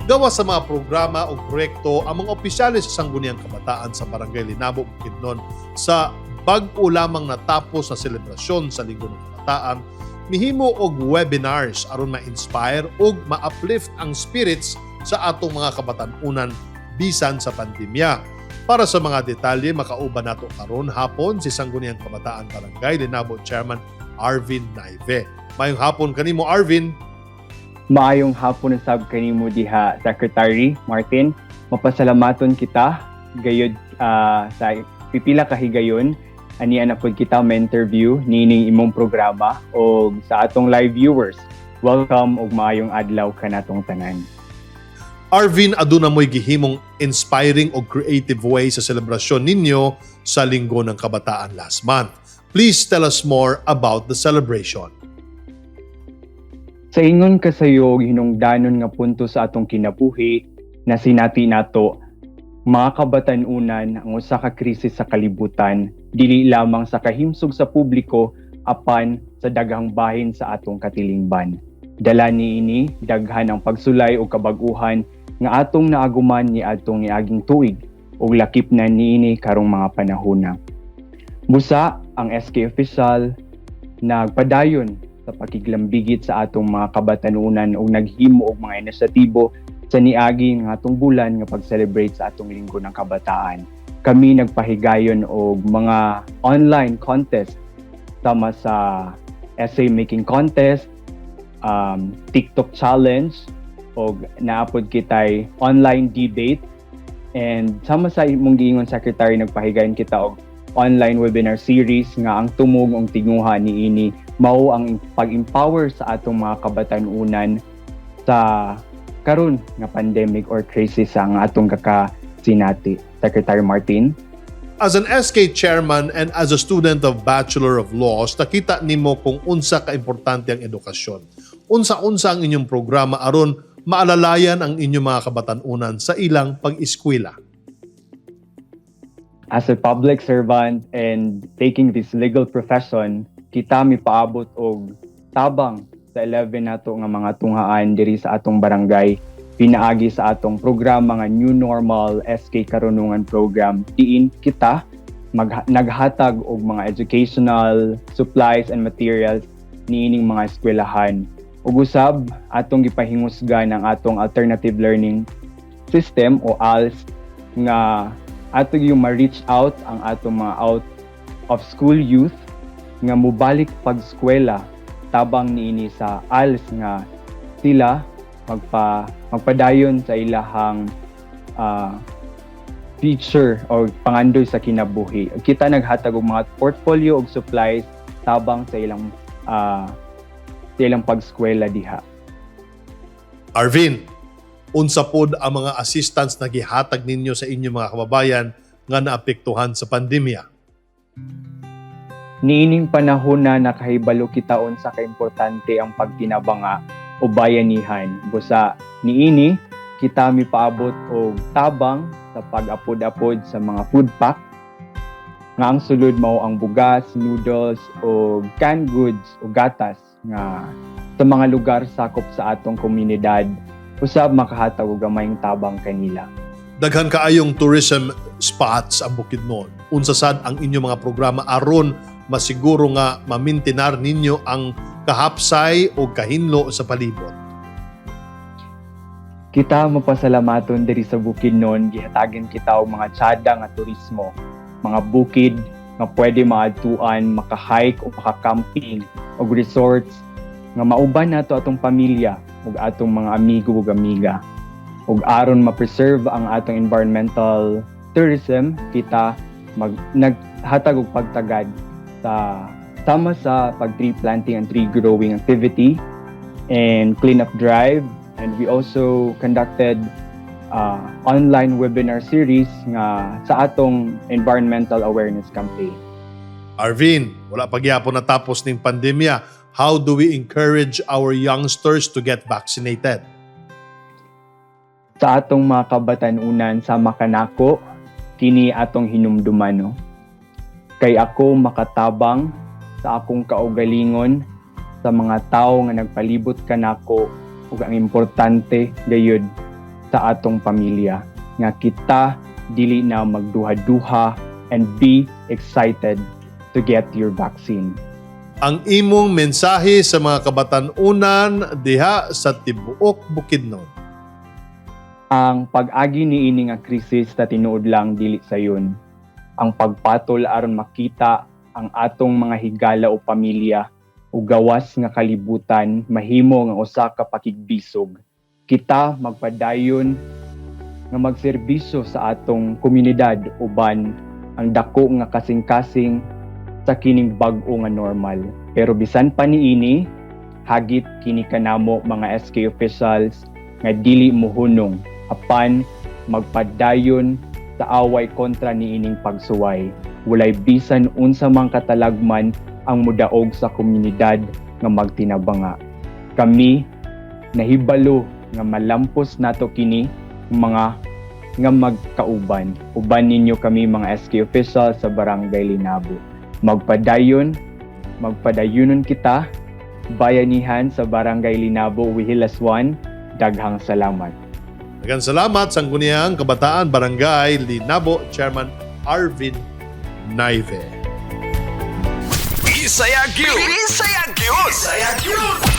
Gawas sa mga programa o proyekto, ang mga opisyales sa Sangguniang Kabataan sa Barangay Linabo, Bukidnon, sa bag-o lamang natapos na selebrasyon sa Linggo ng Kabataan, mihimo og webinars aron ma-inspire ug ma-uplift ang spirits sa atong mga kabatan-unan bisan sa pandemya. Para sa mga detalye, makauban nato karon hapon si Sangguniang Kabataan Barangay Linabo Chairman Arvin Naive. Maayong hapon kanimo, Arvin. Maayong hapon sab kanimo diha, Secretary Martin. Mapasalamaton kita gayud sa pipila ka higayon ani na pud kita ma-interview niining imong programa, og sa atong live viewers, welcome ug maayong adlaw kanatong tanan. Arvin, aduna mo'y gihimong inspiring o creative way sa selebrasyon ninyo sa Linggo ng Kabataan last month. Please tell us more about the celebration. Sa ingon kasayog hinungdanon nga punto sa atong kinabuhi na sinati nato mga kabatan-unan ang usa ka krisis sa kalibutan, dili lamang sa kahimsog sa publiko apan sa daghang bahin sa atong katilingban. Dala niini daghan ang pagsulay o kabag-uhan nga atong naaguman ni adtong niaging tuig ug lakip na niini karong mga panahona. Busa ang SK official nagpadayon sa pakiglambigit sa atong mga kabatanunan ug naghimo og mga inisyatibo sa niagi nga atong bulan nga pag-celebrate sa atong Linggo ng Kabataan. Kami nagpahigayon og mga online contest sama sa essay making contest, TikTok challenge, og naa pod kitay online debate, and sama sa imong giingon, Secretary, nagpahigayon kita og online webinar series nga ang tumong ug tinguha niini mao ang pag-empower sa atong mga kabatan-unan sa karon nga pandemic or crisis ang atong kakasinati, Secretary Martin. As an SK chairman and as a student of Bachelor of Laws, nakita nimo kung unsa ka-importante ang edukasyon. Unsa-unsa ang inyong programa aron maalalayan ang inyong mga kabatan-unan sa ilang pag-eskwela? As a public servant and taking this legal profession, kita mipaabot og tabang sa 11 nato nga mga tunghaan diri sa atong barangay pinaagi sa atong programa nga New Normal SK Karunungan Program, diin kita naghatag og mga educational supplies and materials niining mga eskwelahan. Ug usab atong gipahingusgan ang atong alternative learning system o ALS nga ato yung ma-reach out ang atong mga out of school youth nga mobalik pag-eskwela tabang niini sa ALS nga sila magpadayon sa ilahang future o pangandoy sa kinabuhi. Kita naghatag og mga portfolio og supplies tabang sa ilang pag-eskwela diha. Arvin, unsa pod ang mga assistance na gihatag ninyo sa inyong mga kababayan nga naapektuhan sa pandemya? Niining panahon na nakahibalo kita unsa kaimportante ang pagtinabanga o bayanihan. Busa niini kita mipaabot og tabang sa pag-apod-apod sa mga food pack nga ang sulod mao ang bugas, noodles o canned goods o gatas nga sa mga lugar sakop sa atong komunidad, usab makahatag og gamayng tabang kanila. Daghan kaayong tourism spots ang Bukidnon. Unsa sad ang inyong mga programa aron masiguro nga mamintinar ninyo ang kahapsay o kahinlo sa palibot? Kita mapasalamaton diri sa Bukidnon, gihatagan kita og mga tsada nga turismo, mga bukid nga pwede maadtuan, maka-hike o maka-camping, og resorts nga mauban nato atong pamilya ug atong mga amigo ug amiga. Ug aron ma-preserve ang atong environmental tourism, kita naghatag og pagtagad sa sama sa pag tree planting and tree growing activity and clean up drive, and we also conducted online webinar series nga sa atong environmental awareness campaign. Arvin, wala pa gyapon natapos ning pandemya. How do we encourage our youngsters to get vaccinated? Sa atong mga kabatan-unan sama kanako, kini atong hinumduman, no? Kay ako makatabang sa akong kaugalingon, sa mga tawo nga nagpalibot kanako, ug ang importante gayud sa atong pamilya nga kita dili na magduha-duha and be excited to get your vaccine. Ang imong mensahe sa mga kabatan-unan diha sa tibuok Bukidnon. Ang pag-agi niini nga krisis sa tinuod lang dili sayon. Ang pagpatol aron makita ang atong mga higala o pamilya o gawas nga kalibutan mahimo nga usa ka pakigbisog. Kita magpadayon nga magserbisyo sa atong komunidad uban ang dako nga kasing-kasing sa kining bag-o nga normal. Pero bisan pa niini, hagit kini kanamo mga SK officials nga dili mohunong apan magpadayon sa away kontra niining pagsuway. Walay bisan unsa mang katalagman ang mudaog sa komunidad nga magtinabanga. Kami nahibalo nga malampos nato kini mga nga magkauban. Uban ninyo kami mga SK officials sa Barangay Linabo. Magpadayon, magpadayunon kita, bayanihan sa Barangay Linabo, We Heal as One. Daghang salamat. Daghang salamat, Sangguniang Kabataan Barangay Linabo, Chairman Arvin Naive. Bisaya gyud. Bisaya gyud. Bisaya gyud.